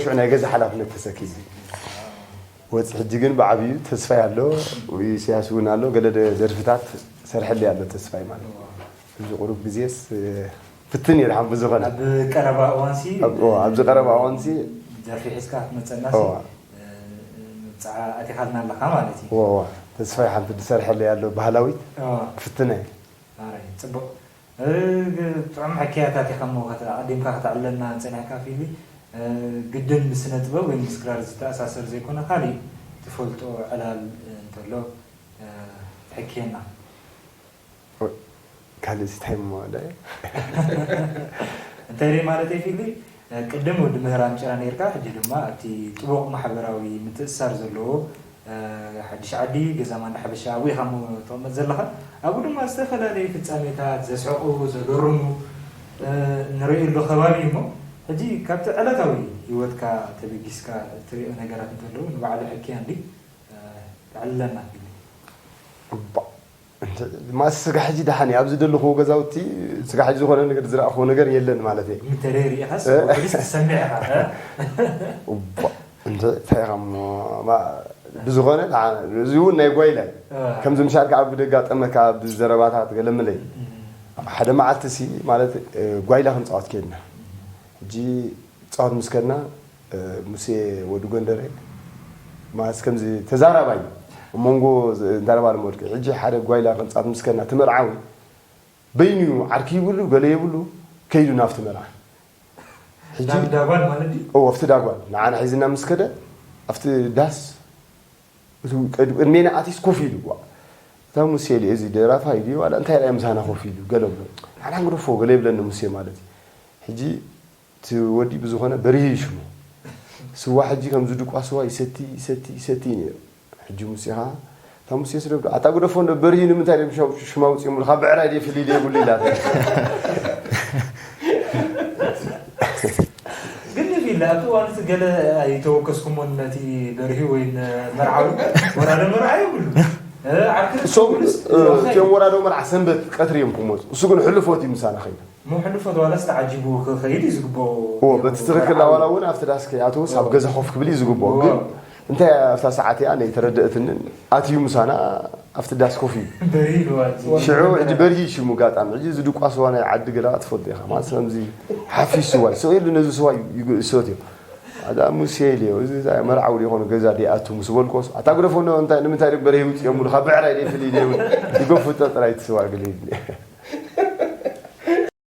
ሽዑ ናይ ገዛ ሓላፍነት ተሰኪሙ ወፅ። ሕጂ ግን ብዓብዩ ተስፋይ ኣሎ፣ ኢሳያስ እውን ኣሎ። ገለ ደ- ደርፍታት ሰርሐለይ ኣሎ ተስፋይ ማለት እዩ። እዚ ቁሩብ ግዜስ ፍትን እየ ድሓን ብዝኾነ ኣብ ቀረባ እዋንሲ ኣብ- ኦ፣ ኣብዚ ቀረባ እዋንሲ ደርፊ ሒዝካ ክትመፀና ኦ፣ ምብፃዓ ኣቲኻልና ኣለኻ ማለት እዩ። ኦ፣ ተስፋይ ሓንቲ ዝሰርሐለይ ኣሎ ባህላዊት ኦ፣ ፍትነ እየ። ኣረ፣ ፅቡቅ። እ፣ ጥዑም ሕክያታት ኢኻ እሞ ከተ- ኣቐዲምካ ከተዕልለና ፀኒሕካ ፊሊ። እ፣ ግድን ምስ ስነ ጥበብ ወይ ምስ ክራር ዝተኣሳሰር ዘይኮነ ካሊእ ትፈልጦ ዕላል እንተሎ እ፣ ትሕክየና። ካልእ እንታይ እሞ ወዳይ? እንታይ ደይ ማለት ፊሊ? ቅድም ወዲ ምህራም ጭራ ነርካ፣ ሕጂ ድማ ኣብቲ ጥቡቕ ማሕበራዊ ምትእስሳር ዘለዎ ሓድሽ ዓዲ ገዛ ማንዳ ሓበሻ ኣብኡ ኢኻ እሞ ተቐመጥ ዘለኻ። ኣብኡ ድማ ዝተፈላለዩ ፍጻሜታት ዘስሕቑ ዘገርሙ ንርእየሉ ከባቢ እዩ እሞ፣ ሕጂ ካብቲ ዕለታዊ ህይወትካ ተበጊስካ እትርእዮ ነገራት እንተለዉ ንባዕሉ ሕክያ እንዲ ተዕልለና ፊሊ። ማስ ስጋ ሕጂ ደሓን እዩ ኣብዚ ዘለኹዎ ገዛውቲ ስጋ ሕጂ ዝኾነ ነገር ዝረእኹዎ ነገር የለን ማለት እየ። እንተ ሪኢኻስ ወግዲስ ትሰምዕ ኢኻ። እንታይ ኢኻ እሞ ብዝኾነ እዚ እውን ናይ ጓይላ እዩ። ከምዚ ምሻል ከዓ ብደጋጠመካ ብዘረባታት ገለምለይ ሓደ መዓልቲ ሲ ማለት ጓይላ ክንፃወት ከድና ሕጂ ፃወት ምስ ከድና ሙሴ ወዲ ጎንደረ ማለት ከምዚ ተዛራባይ ኣብ መንጎ እንዳረባ ንመድክ ሕጂ ሓደ ጓይላ ክንፃት ምስ ከድና ትመርዓዊ በይኑ ዓርኪ ይብሉ ገለ የብሉ ከይዱ ናብቲ መርዓ ሕጂ ዳጓል ማለት ድዩ? ኦ ኣብቲ ዳጓል ንዓና ሒዝና ምስ ከደ ኣብቲ ዳስ ቅድሜና ኣቲስ ኮፍ ኢሉ ዋ እታ ሙሴ ኢሉ እዚ ደራፋይ ድዩ ዋላ እንታይ ርኣየ ምሳና ኮፍ ኢሉ ገለ ብሎ ንዓና ንግደፎ ገለ ይብለኒ ሙሴ ማለት እዩ ሕጂ እቲ ወዲ ብዝኾነ በርሂ እዩ ሽሙ ስዋ ሕጂ ከም ዝድቋ ስዋ ይሰቲ ይሰቲ ይሰቲ እዩ ነይሩ ሕጂ ሙሴ ኸዓ እታ ሙሴ ስለ ኣታ ግደፎ እንዶ በርሂ ንምንታይ ድም ሽማ ውፅእ ሙሉ ካብ ብዕራይ ድየ ፍልይ ድየ ብሉ ኢላተ ግን ፊል ኣብቲ እዋን እቲ ገለ ኣይተወከስኩሞን ነቲ በርሂ ወይ መርዓዊ ወራደ መርዓ ይብሉ ዓርክስ እሶም እቲኦም ወራዶ መርዓ ሰንበት ቀትሪ እዮም ክመፁ እሱ ግን ሕልፎት እዩ ምሳና ኸይዱ ምሕልፎት ዋላስ ተዓጂቡ ክኸይድ እዩ ዝግብኦ እዎ በቲ ትኽክል ኣዋላ እውን ኣብቲ ዳስ ከይኣተወስ ኣብ ገዛ ኮፍ ክብል እዩ ዝግብኦ ግን እንታይ ኣብታ ሰዓት እያ ነይተረደእትንን ኣትዩ ምሳና ኣብቲ ዳስ ኮፍ እዩ በርሂ ኢልዋ እቲ ሽዑ ሕጂ በርሂ ሽሙ ጋጣሚ ሕጂ ዝድቋ ስዋ ናይ ዓዲ ገላ ትፈልጦ ኢኻ ማለት ከምዚ ሓፊስ ስዋ እዩ ስቕ ኢሉ ነዚ ስዋ ይሰትዮ ኣዳ ሙሴ ኢልዮ እዚ እንታይ መርዓዊ ዶ ይኾኑ ገዛ ዲኣቱ ምስ በልኮስ ኣታ ግደፎ እንዶ እንታይ ንምንታይ ዶ በርሂ ውፅኦም ሙሉ ካብ ብዕራይ ደይፍልይ ደይብል ይገፉ ጥራይ ትስዋ ግል